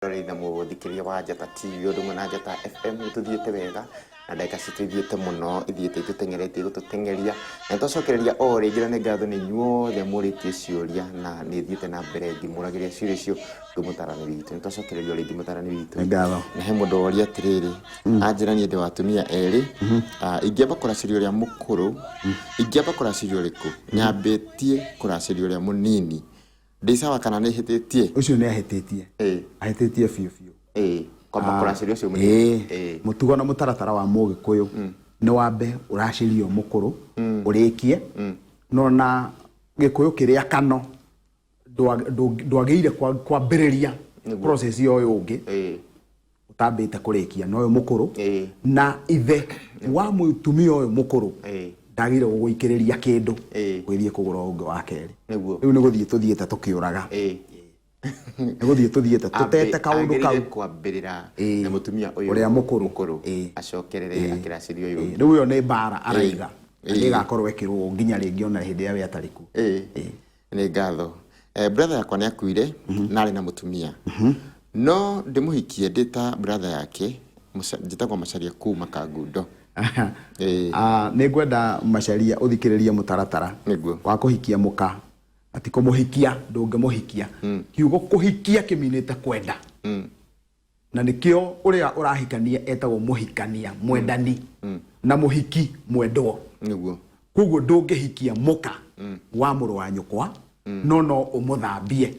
Rorei na mũthikĩria wa Njata TV ũndũ ũmwe na Njata FM. Nĩ tũthiĩte wega na ndagĩka citũ ithiĩte mũno, ithiĩte itũteng'eretie gũtũteng'eria, na twacokereria o rĩngĩ. Na nĩ ngatho nĩ inyuothe mũrĩtie ciũria, na nĩ thiĩte na mbere ngĩmũragĩria ciũria icio kwĩ mũtarani witũ. Nĩ twacokereria o rĩngĩ, mũtarani witũ. Nĩ ngatho. Na he mũndũ woria atĩrĩrĩ, anjĩra niĩ ndĩ wa atumia erĩ. Ah, ingĩamba kũracĩria ũrĩa mũkũrũ, ingĩamba kũracĩria ũrĩkũ? Nyambĩtie kũracĩria ũrĩa mũnini, ndĩ sawa kana nĩ hĩtĩtie? Ũcio nĩ ahĩtĩtie. Ahĩtĩtie biũ biũ. Ĩĩ, kwamba kũracĩria ũcio mũnini. Mũtugo na mũtaratara wa Mũgĩkũyũ nĩ wambe ũracĩrio mũkũrũ ũrĩkie. No na Gĩkũyũ kĩrĩa kano ndwagĩrĩire kwambĩrĩria process ya ũyũ ũngĩ ũtambĩte kũrĩkia na ũyũ mũkũrũ. Na ithe wa mũtumia ũyũ mũkũrũ ndagĩrĩire gũgũikĩrĩria kĩndũ ũgĩthiĩ kũgũra ũyũ ũngĩ wa kerĩ. Rĩu nĩ gũthiĩ tũthiĩte tũkĩũraga, nĩ gũthiĩ tũthiĩte tũtete kaũndũ kau. Agĩrĩire kwambĩrĩra na mũtumia ũyũ ũrĩa mũkũrũ. Mũkũrũ, acokerere akĩracĩria ũyũ ũngĩ. Rĩu ĩyo nĩ mbara araiga na nĩ ĩgakorwo ĩkĩrũo nginya rĩngĩ ona hĩndĩ ĩrĩa we atarĩ kuo. Nĩ ngatho. Brother yakwa nĩ akuire na arĩ na mũtumia, no ndĩmũhikie ndĩ ta brother yake. Njĩtagwo Macaria kuma Kangundo. Ah, nĩ ngwenda Macaria ũthikĩrĩrie mũtaratara wa kũhikia mũka, ati kũmũhikia ndũngĩmũhikia. Kiugo kũhikia kĩminĩte kwenda, na nĩkĩo ũrĩa ũrahikania etagwo mũhikania, mwendani, na mũhiki mwendwo. Koguo ndũngĩhikia mũka wa mũrũ wa nyũkwa, no no ũmũthambie.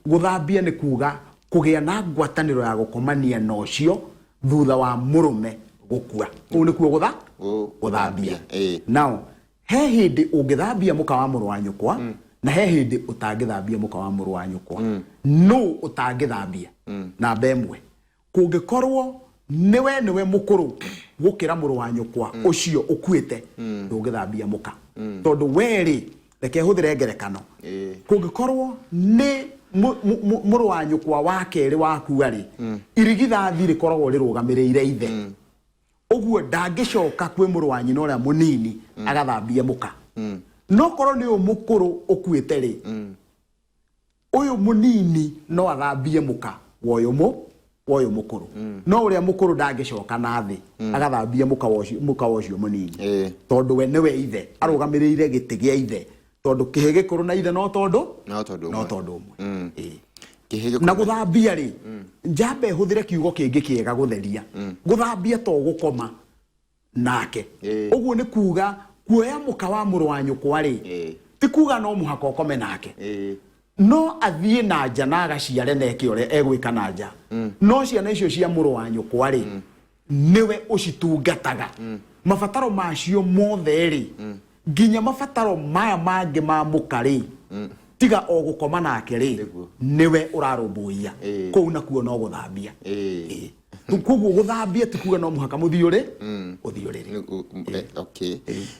Gũthambia nĩ kuga kũgĩa na ngwatanĩro ya gũkomania na ũcio thutha wa mũrũme gũkua. Kũu nĩkuo gũthambia. Now he hĩndĩ ũngĩthambia mũka wa mũrũ wa nyũkwa na he hĩndĩ ũtangĩthambia mũka wa mũrũ wa nyũkwa. No ũtangĩthambia namba 1, kũngĩkorwo nĩwe nĩwe mũkũrũ gũkĩra mũrũ wa nyũkwa ũcio ũkuĩte, ndũngĩthambia mũka, tondũ we rĩ, reke hũthĩre ngerekano, kũngĩkorwo nĩ mũrũ wa nyũkwa wa kerĩ wakua rĩ, irigithathi rĩkoragwo rĩrũgamĩrĩire ithe. Ũguo ndangĩcoka kwĩ mũrũ wa nyina ũrĩa mũnini agathambie mũka. No korwo nĩ ũyũ mũkũrũ ũkuĩte rĩ, ũyũ mũnini no athambie mũka wa ũyũ wa ũyũ mũkũrũ, no ũrĩa mũkũrũ ndangĩcoka na thĩ agathambie mũka wa ũcio mũnini, tondũ we nĩwe ithe, arũgamĩrĩire gĩtĩ gĩa ithe, tondũ kĩhĩ gĩkũrũ na ithe no tondũ No tondũ no ũmwe. Tondũ ũmwe. Kĩhĩ gĩkũrũ Na gũthambia rĩ, njambe hũthĩre kiugo kĩngĩ kĩega, gũtheria. Gũthambia to gũkoma nake. Ũguo nĩ kuga kuoya mũka wa mũrũ wa nyũkwa rĩ, ti kuga no mũhaka ũkome nake. No athiĩ na nja na agaciare na eke ũrĩa egwĩka na nja, no ciana icio cia mũrũ wa nyũkwa rĩ, nĩwe ũcitungataga mabataro macio mothe rĩ, nginya mabataro maya mangĩ ma mũka rĩ, tiga o gũkoma nake rĩ, nĩwe ũrarũmbũiya. Kũu nakuo no gũthambia. Koguo gũthambia ti kuga no mũhaka mũthiĩ ũrĩ ũthiĩ ũrĩrĩ. Okay,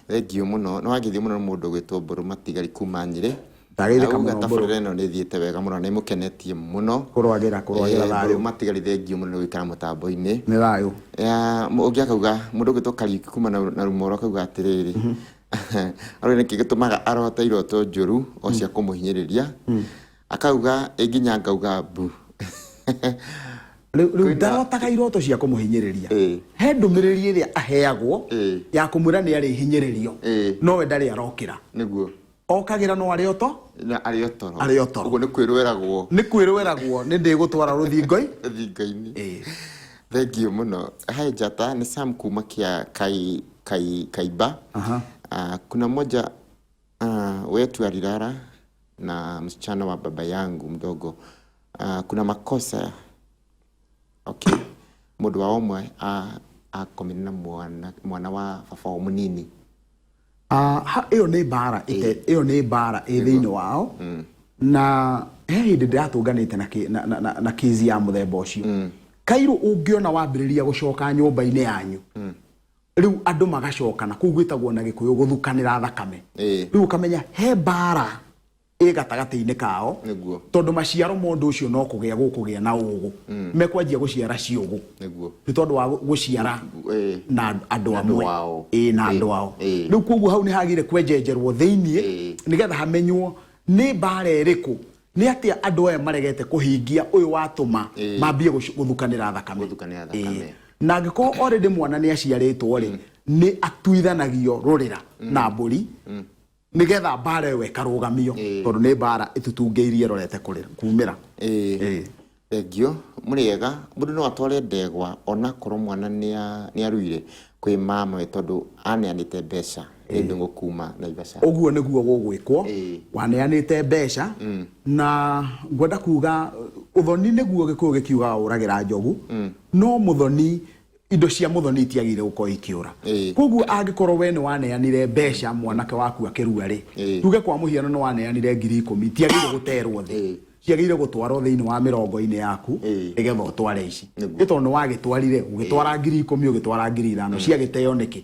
thengiũ mũno, nĩ wangĩthiĩ mũno nĩ mũndũ ũgwĩtwo Mbũrũ Matigari kuma Nyĩrĩ. Ndagĩrĩka Auga mũno, Mbũrũ. tabarĩra ĩno nĩ ĩthiĩte wega mũno na ĩmũkenetie mũno. Kũrwagĩra kũrwagĩra. Mbũrũ Thayũ. Matigari, thengiũ mũno nĩ gũikara mũtambo-inĩ. Nĩ thayũ. Ya, ũngĩ akauga, mũndũ ũgwĩtwo Kariuki kuma na Rumoro, akauga atĩrĩrĩ, arauga nĩkĩ gĩtũmaga arote iroto njũru o cia kũmũhinyĩrĩria? Akauga ĩ nginya ngauga mbu. Rĩu ndarotaga iroto cia kũmũhinyĩrĩria. He ndũmĩrĩri ĩrĩa aheagwo ya kũmwĩra nĩ arĩhinyĩrĩrio, nowe ndarĩ arokĩra. Okagĩra no arĩ oto Na arĩ o toro. Arĩ o toro. Ũguo nĩ kwĩrweragwo. Nĩ kwĩrweragwo nĩ ndĩgũtwara rũthingo-i Rũthingo-inĩ. Thengiũ mũno. Hai Njata, ni Sam kuma kia kai, kai, Kaiba. Kuna mmoja wetu alilala na msichana wa baba yangu mdogo. Kuna makosa. Okay, mũndũ wa ũmwe akomire na mwana wa baba wao mũnini. Ah, ĩyo nĩ mbara ĩyo nĩ mbara ĩ thĩinĩ wao, na he hĩndĩ ndĩratũnganĩte na kĩzi ya mũthemba ũcio. Kairũ ũngĩona wambĩrĩria gũcoka nyũmba-inĩ yanyu, rĩu andũ magacokana, kũu gwĩtagwo na Gĩkũyũ gũthukanĩra thakame. Rĩu ũkamenya he mbara ĩ gatagatĩ-inĩ kao, tondũ maciaro ma ũndũ ũcio no kũgĩa gũkũgĩa na ũgũ, mekwanjia gũciara ciũgũ, nĩ tondũ wa gũciara na andũ Na andũ amwe ao. Na andũ ao. Rĩu koguo hau nĩ hagĩrĩire kwenjenjerwo thĩiniĩ, nĩgetha hamenywo nĩ mbara ĩrĩkũ. Nĩ atĩa andũ aya maregete kũhingia ũyũ watũma mambie gũthukanĩra thakame? Gũthukanĩra thakame. Na angĩkorwo already mwana nĩ aciarĩtwo rĩ, nĩ atuithanagio rũrĩra na mbũri nĩgetha mbara ĩyo ĩkarũgamio, tondũ nĩ mbara ĩtutungĩirie ĩrorete kumĩra. Thengio mũrĩega. Mũndũ no atware ndegwa onakorwo mwana nĩ aruire kwĩ mamawe tondũ aneanĩte mbeca nĩ ndũng'ũ kuma Naivasha? Ũguo nĩguo gũgwĩkwo. Waneanĩte mbeca, na ngwenda kuga ũthoni nĩguo Gĩkũyũ gĩkiugaga ũragĩra njogu, no mũthoni, indo cia mũthoni itiagĩrĩire gũkorwo ikĩũra. Koguo angĩkorwo we nĩ waneanire mbeca mwanake waku akĩrua rĩ, tuge kwa mũhiano nĩ waneanire 10,000, itiagĩrĩire gũterwo thĩ, ciagĩrĩire gũtwarwo thĩinĩ wa mĩrongo-inĩ yaku nĩgetha ũtware ici. Nĩ tondũ nĩ wagĩtwarire, ũgĩtwara 10,000, ũgĩtwara 5,000, ciagĩteo nĩkĩ?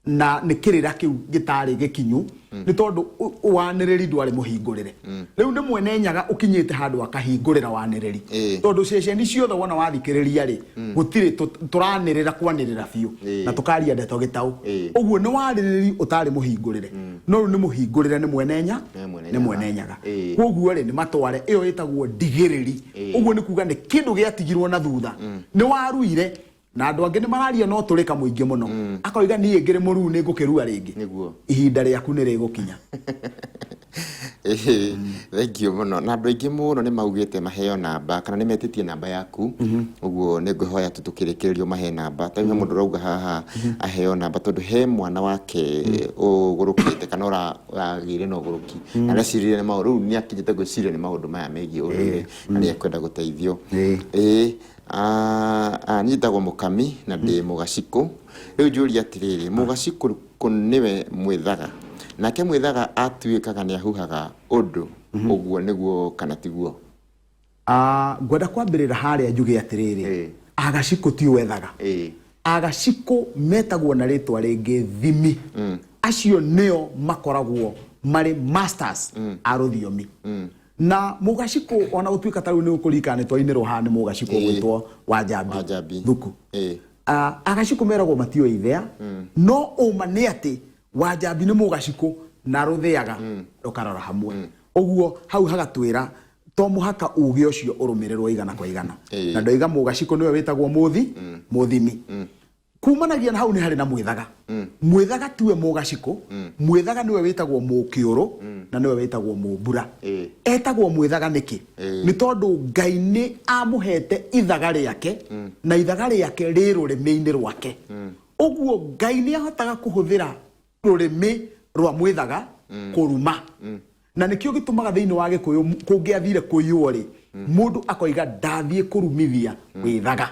Na nĩ kĩrĩra kĩu gĩtarĩ gĩkinyu, nĩ tondũ wanĩrĩri ndwarĩ mũhingũrĩre. Rĩu nĩ mwene Nyaga ũkinyĩte handũ akahingũrĩra wanĩrĩri, tondũ ceceni ciothe wona wathikĩrĩria rĩ, gũtirĩ tũranĩrĩra kwanĩrĩra biũ na tũkaria ndeto gĩtaũ. Ũguo nĩ warĩrĩri ũtarĩ mũhingũrĩre, no rĩu nĩ mũhingũrĩre nĩ mwene nya Nĩ mwene nĩ Nyaga. Mwene Nyaga. Koguo rĩ, nĩ matware ĩyo ĩtagwo ndigĩrĩri. Ũguo nĩ kuga nĩ kĩndũ gĩatigirwo na thutha, nĩ waruire na andũ angĩ nĩ mararia no tũrĩka mũingĩ mũno, akoiga niĩ ngĩrĩ mũruu nĩ ngũkĩrua rĩngĩ. Ihinda rĩaku nĩ rĩgũkinya. Ĩĩ, thank you mũno. Na andũ aingĩ mũno nĩ maugĩte maheo namba kana nĩ metĩtie namba yaku. Ũguo nĩ ngwĩhoya tu tũkĩrĩkĩrĩrio mahe namba. Ta rĩu he mũndũ ũrauga haha aheo namba tondũ he mwana wake ũgũrũkĩte kana ũragĩire na ũgũrũki na areciririe nĩ maũndũ, rĩu nĩ akinyĩte gwĩciria nĩ maũndũ maya megiĩ ũndũire na nĩ ekwenda gũteithio. Ĩĩ, niĩ njĩtagwo Mũkami na ndĩ Mũgacikũ. Rĩu njũrie atĩrĩrĩ, Mũgacikũ nĩwe mwĩthaga, nake mwĩthaga atuĩkaga nĩ ahuhaga ũndũ, ũguo nĩguo kana tiguo? Ngwenda kwambĩrĩra harĩa njuge atĩrĩrĩ, agacikũ ti wethaga. Agacikũ metagwo na rĩtwa rĩngĩ thimi. Acio nĩo makoragwo marĩ masters a rũthiomi. Na mũgacikũ ona gũtuĩka ta rĩu nĩ ũkũririkana nĩ twainĩrwo haha nĩ mũgacikũ ũgwĩtwo Wanjambi. Wanjambi. Thuku. Agacikũ meragwo matiũĩ ithea, no ũma nĩ atĩ Wanjambi nĩ mũgacikũ na rũthĩaga rũkarora hamwe. Ũguo hau hagatwĩra to mũhaka uge ũcio ũrũmĩrĩrwo igana kwa igana. Na ndoiga mũgacikũ nĩwe wĩtagwo mũthi, mũthimi. Kumanagia na hau nĩ harĩ na mwĩthaga. Mwĩthaga tiwe mũgacikũ, mwĩthaga nĩwe wĩtagwo mũkĩũrũ na nĩwe wĩtagwo mũmbura. Etagwo mwĩthaga nĩkĩ? Nĩ tondũ Ngai nĩ amũhete ithaga rĩake, na ithaga rĩake rĩ rũrĩmĩ-inĩ rwake. Ũguo Ngai nĩ ahotaga kũhũthĩra rũrĩmĩ rwa mwĩthaga kũruma. Na nĩkĩo gĩtũmaga thĩinĩ wa Gĩkũyũ kũngĩathire kũiywo rĩ, mũndũ akoiga ndathiĩ kũrumithia wĩthaga.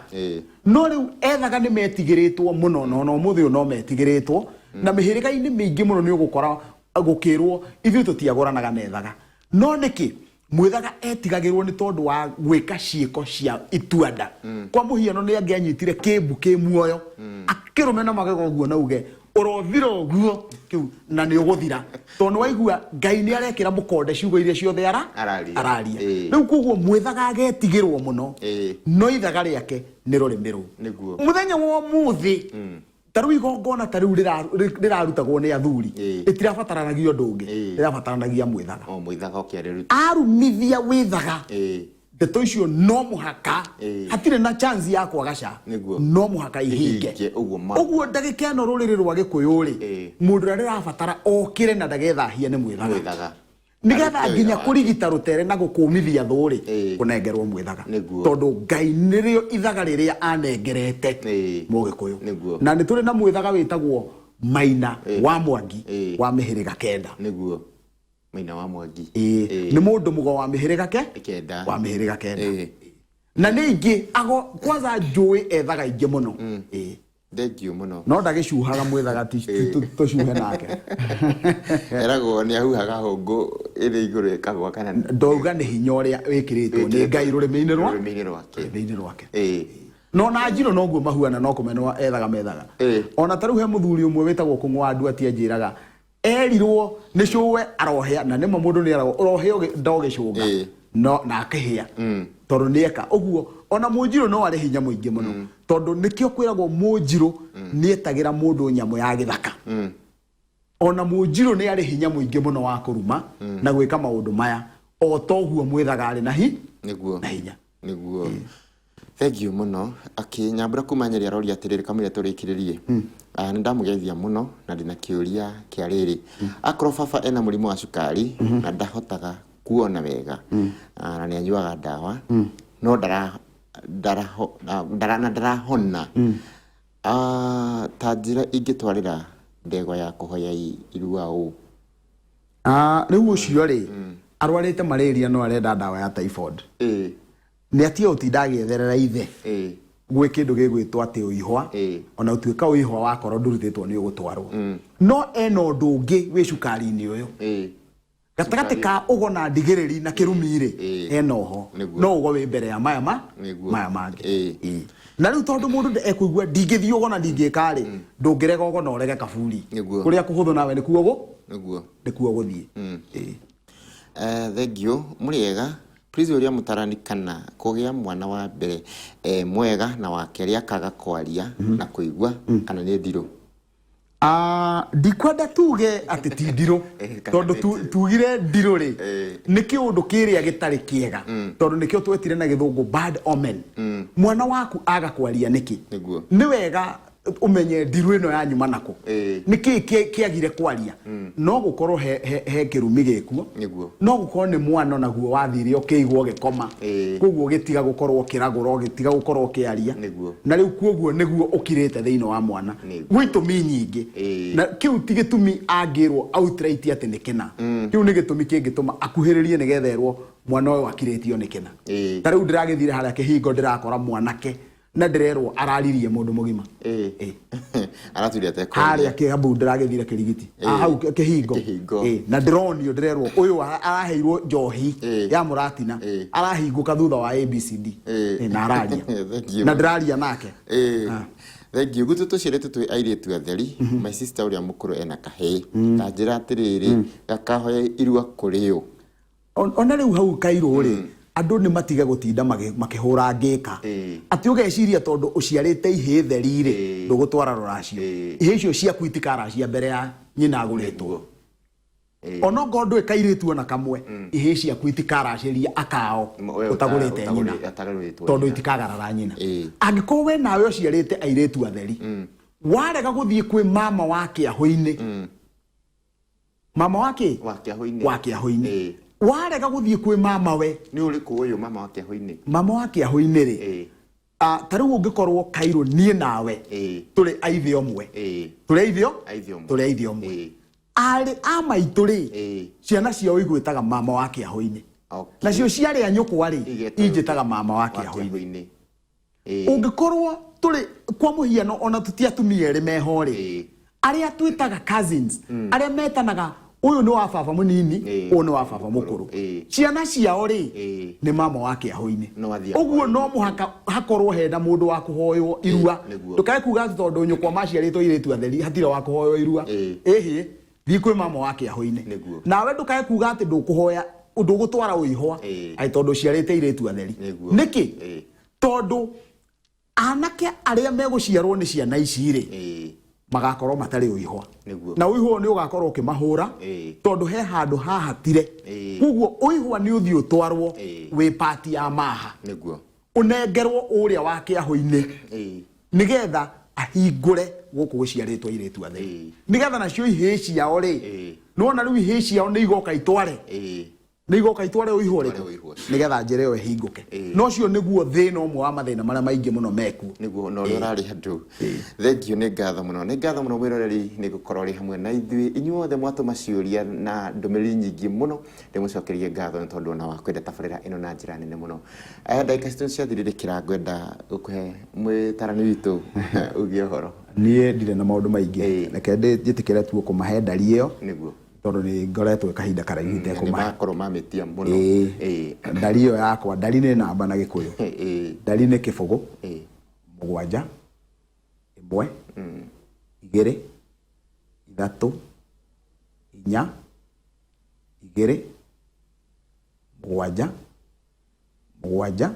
No rĩu ethaga nĩ metigĩrĩtwo mũno, na ona ũmũthĩ ũyũ no metigĩrĩtwo, na mĩhĩrĩga-inĩ mĩingĩ mũno nĩ ũgũkora gũkĩrwo ithuĩ tũtiagũranaga na ethaga. No nĩkĩ mwĩthaga etigagĩrwo? Nĩ tondũ wa gwĩka ciĩko cia ituanda. Kwa mũhiano, nĩ angĩanyitire kĩmbu kĩ muoyo, akĩrũme na magego ũguo na uge ũrothira ũguo kĩu na nĩ ũgũthira, tondũ nĩ waigua Ngai nĩ arekĩra mũkonde ciugo iria ciothe Araria. Araria. Rĩu koguo mwĩthaga agetigĩrwo mũno, no ithaga rĩake nĩ rũrĩmĩ rũu. Mũthenya wa ũmũthĩ, ta rĩu igongona ta rĩu rĩrarutagwo nĩ athuri, rĩtirabataranagia ũndũ ũngĩ, rĩrabataranagia mwĩthaga. O mwĩthaga ũkĩarĩruta. Arumithia wĩthaga, ndeto icio no mũhaka, hatirĩ na chance ya kwaga ca, no mũhaka ihinge. Ihinge, ũguo ma. Ũguo ndagĩka ĩno rũrĩrĩ rwa Gĩkũyũ rĩ, mũndũ ũrĩa rĩrabatara okĩre na ndagethahie nĩ mwĩthaga, Mwĩthaga. Nĩgetha Arute nginya wĩra wake. Kũrigita rũtere na gũkũmithia thũ rĩ, kũnengerwo mwĩthaga, tondũ Ngai nĩrĩo ithaga rĩrĩa anengerete Mũgĩkũyũ. Na nĩ tũrĩ na mwĩthaga wĩtagwo Maina wa Mwangi wa mĩhĩrĩga 9. Nĩguo. Maina wa Mwangi. Ĩĩ, nĩ mũndũ mũgo wa mĩhĩrĩga ke 9. Wa mĩhĩrĩga 9. Na nĩ ingĩ ago kwanza njũĩ ethaga ingĩ mũno. Ĩĩ. Thank you mũno. No ndagĩcuhaga mwĩthaga ti tũcuhe nake. Eragwo nĩ ahuhaga hũngũ ĩrĩ igũrũ ĩkagwa kana Ndauga nĩ hinya ũrĩa wĩkĩrĩtwo nĩ Ngai rũrĩmĩ-inĩ rwa rũrĩmĩ-inĩ rwake. Rũrĩmĩ-inĩ rwake. No na njirũ noguo mahuana, no kũmenwo ethaga methaga. Ona ta rĩu he mũthuri ũmwe wĩtagwo Kũng'wandu atianjĩraga erirwo nĩ cũwe arohĩa, na nĩma mũndũ nĩ eragwo ũrohĩa ndogĩcũnga, no na akĩhĩa tondũ nĩ eka ũguo. Ona mũnjirũ no arĩ hinya mũingĩ mũno, tondũ nĩkĩo kwĩragwo mũnjirũ nĩ etagĩra mũndũ nyamũ ya gĩthaka. Ona mũnjirũ nĩ arĩ hinya mũingĩ mũno wa kũruma na gwĩka maũndũ maya. O toguo mwithaga arĩ na hi Nĩguo. na hinya. Nĩguo, thank you mũno. Okay, Nyambura kuma Nyeri aroria atĩrĩrĩ, kamũira tũrĩkĩrĩrie, nĩ ndamũgeithia mũno na ndĩna kĩũria kĩa rĩrĩ: akorwo baba ena mũrimũ wa cukari na ndahotaga kuona wega, na nĩ anyuaga ndawa no ndara ndaraho ndara na ndarahona, ta njĩra ingĩtwarĩra ndegwa ya kũhoya irua ũ? Rĩu ũcio rĩ, arwarĩte malaria no arenda ndawa ya typhoid. Nĩ atige gũtinda agĩetherera ithe. Gwĩ kĩndũ gĩgwĩtwo atĩ ũihwa. Ona ũtuĩka ũihwa wakorwo ndũrutĩtwo nĩ ũgũtwarwo, no ena ũndũ ũngĩ wĩ cukari-inĩ ũyũ gatagatĩ ka ũgo na ndigĩrĩri na kĩrumi rĩ, hena oho. No ũgo wĩ mbere ya maya ma maya mangĩ. Na rĩu tondũ mũndũ ekũigua ndingĩthiĩ ũgo na ndingĩka rĩ, ndũngĩrega ũgo na ũrege kaburi. Kũrĩa kũhũthũ nawe nĩkuo gũ nĩkuo gũthiĩ. Thank you. Mũrĩega, please ũria mũtarani kana kũgĩa mwana wa mbere mwega na wa kerĩ akaga kwaria na kũigua kana nĩ ndirũ? Ndikwenda tuge atĩ ti ndirũ. Kana tondũ nĩ ndirũ. Tugire ndirũ rĩ, nĩ kĩũndũ kĩrĩa gĩtarĩ kĩega, tondũ nĩkĩo twetire na gĩthũngũ bad omen. Mwana waku aga kwaria nĩkĩ? Nĩ wega ũmenye ndirũ ĩno yanyuma nako. Nĩkĩ kĩagire kwaria? No gũkorwo he kĩrumi gĩkuo. No gũkorwo nĩ mwana naguo wathire ũkĩigwo ũgĩkoma, koguo ũgĩtiga gũkorwo ũkĩragũra, ũgĩtiga gũkorwo ũkĩaria. Na rĩu koguo nĩguo ũkirĩte thĩinĩ wa mwana. Gwĩ itũmi nyingĩ. Na kĩu ti gĩtũmi angĩrwo outright atĩ nĩ kĩna. Kĩu nĩ gĩtũmi kĩngĩtũma akuhĩrĩrie nĩgetha erwo mwana ũyũ akirĩtio nĩ kĩna. Ta rĩu ndĩragĩthire harĩa kĩhingo, ndĩrakora mwanake na ndĩrerwo araririe mũndũ mũgima. Aratuire atekwaria. Harĩa Kĩambu ndĩragĩthire kĩrigiti. Hau kĩhingo. Kĩhingo. Na ndĩronio, ndĩrerwo ũyũ araheirwo njohi ya mũratina, arahingũka thutha wa ABCD. Na araria. Thank you. Na ndĩraria nake. Thank you. Gwitũ tũciarĩtwo twĩ airĩtu atheri. My sister ũrĩa mũkũrũ ena kahĩĩ. Ta njĩra atĩrĩrĩ, gakahoya irua kũrĩ ũ? Ona rĩu hau kairũ rĩ, andũ nĩ matige gũtinda makĩhũra ngĩka atĩ ũgeciria tondũ ũciarĩte ihĩĩ theri rĩ, ndũgũtwara rũracio. Ihĩĩ icio ciaku itikaracia mbere ya nyina agũrĩtwo. Onokorwo ndũĩ kairĩtu ona kamwe, ihĩĩ ciaku itikaracĩria akao We ũtagũrĩte nyina, ũtagũrĩtwo tondũ nyina. itikagarara nyina. Angĩkorwo we nawe ũciarĩte airĩtu atheri, warega gũthiĩ kwĩ mama wa kĩahũ-inĩ, mama wa kĩ? Wa kĩahũ-inĩ. Wa kĩahũ-inĩ. Warega gũthiĩ kwĩ mama we. Nĩ ũrĩkũ ũyũ mama wa kĩahũ-inĩ? Mama wa kĩahũ-inĩ rĩ, ta rĩu ũngĩkorwo kairũ niĩ nawe tũrĩ aithe ũmwe, tũrĩ aithe Aithe ũmwe. Tũrĩ aithe ũmwe. Arĩ a maitũ rĩ, ciana ciao igwĩtaga mama wa kĩahũ-inĩ. Nacio ciarĩ a nyũkwa rĩ, Igetwo injĩtaga mama wa wa kĩahũ-inĩ. Kĩahũ-inĩ. Ũngĩkorwo tũrĩ kwa mũhiano ona tũti atumia erĩ meho rĩ, arĩa twĩtaga cousins, arĩa metanaga ũyũ nĩ wa baba mũnini, ũyũ nĩ wa baba mũkũrũ, ciana ciao rĩ, nĩ mama wa kĩahũ-inĩ. No athiĩ Ũguo ahoe. no mũhaka hakorwo hena mũndũ wa kũhoywo irua. Ndũkae kuga atĩ tondũ nyũkwa maciarĩtwo airĩtu atheri hatirĩ wa kũhoywo irua. Ĩhĩ, thiĩ kwĩ mama wa kĩahũ-inĩ. Nawe ndũkae kuga atĩ ndũkũhoya, ndũgũtwara ũihwa atĩ tondũ ũciarĩte airĩtu atheri. Nĩkĩ? Tondũ anake arĩa megũciarwo nĩ ciana ici rĩ, magakorwo matarĩ ũihwa. Na ũihwa nĩ ũgakorwo ũkĩmahũra, tondũ he handũ hahatire. Koguo ũihwa nĩ ũthiĩ ũtwarwo wĩ pati ya maha, ũnengerwo ũrĩa wa kĩahũ-inĩ, nĩgetha ahingũre gũkũ gũciarĩtwo airĩtu atheri, nĩgetha nacio ihĩĩ ciao rĩ, nĩwona rĩu ihĩĩ ciao nĩ igoka itware, nĩ igoka itware ũihwa ũrĩkũ? Ũihwa ũcio. Nĩgetha njĩra ĩyo ĩhingũke. No ũcio nĩguo thĩna ũmwe wa mathĩna marĩa maingĩ mũno mekuo. Nĩguo, na ũrĩa ũrarĩ andũ. Thank you, nĩ ngatho mũno, nĩ ngatho mũno mwĩroreri nĩ gũkorwo ũrĩ hamwe na ithuĩ. Inyuothe mwatũma ciũria na ndũmĩrĩri nyingĩ mũno, ndĩmũcokerie ngatho nĩ tondũ ona wa kwenda tabarĩra ĩno na njĩra nene mũno. Ndagĩka citũ nĩciathirĩrĩkĩra, ngwenda gũkũhe mwĩtarani witũ uge ũhoro. Niĩ ndirĩ na maũndũ maingĩ. Reke njĩtĩkĩre tu kũmahe ndari ĩyo, tondũ nĩ ngoretwo kahinda karaihu itekũmahe. Nĩmakorwo mamĩtia mũno. Ndari ĩyo yakwa, ndari nĩ namba na gĩkũyũ. Ndari nĩ 0 7 1 2 3 4 2 7 7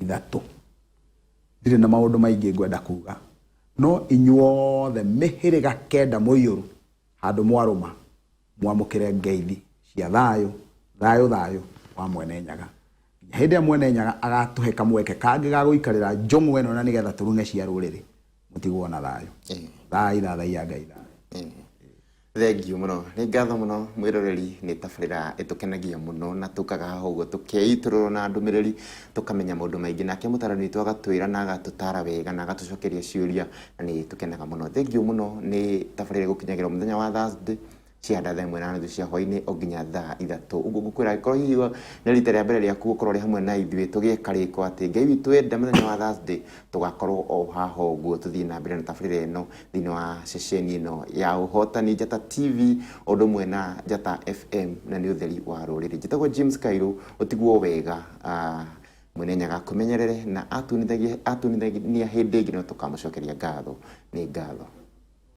3. Ndirĩ na maũndũ maingĩ ngwenda kuga, no inyuothe mĩhĩrĩga 9 mũiyũru handũ mwarũma, mwamũkĩre ngeithi cia thayũ thayũ. Thayũ thayũ wa Mwene Nyaga. Nginya hĩndĩ ĩrĩa Mwene Nyaga agatũhe kamweke kangĩ ga gũikarĩra njũng'wa ĩno na nĩgetha tũrung'e cia rũrĩrĩ, mũtigwo na thayũ. Thai thathaiya Ngai thayũ. Thengiũ mũno, nĩ ngatho mũno mwĩroreri, nĩ tabarĩra ĩtũkenagia mũno na tũkaga haha ũguo tũkeitũrũrwo na ndũmĩrĩri, tũkamenya maũndũ maingĩ, nake mũtarani witũ agatwĩra na agatũtara wega na agatũcokeria ciũria na nĩ tũkenaga mũno. Thengiũ mũno, nĩ tabarĩra ĩgũkinyagĩra mũthenya wa Thursday cia thaa 1:30 cia hwainĩ o nginya thaa 3. Ũguo ngũkwĩra angĩkorwo hihi nĩ rita rĩa mbere rĩaku gũkorwo ũrĩ hamwe na ithuĩ, tũgĩe karĩko atĩ Ngai witũ enda mũthenya wa Thursday tũgakorwo o haha ũguo tũthiĩ na mbere na tabarĩra ĩno thĩinĩ wa ceceni ĩno ya Ũhotani Njata TV o ũndũ ũmwe na Njata FM na nĩ ũtheri wa rũrĩrĩ. Njĩtagwo James Kairũ, ũtigwo wega, Mwene Nyaga akũmenyerere na atunithania hĩndĩ ĩngĩ no tũkamũcokeria ngatho. Nĩ ngatho.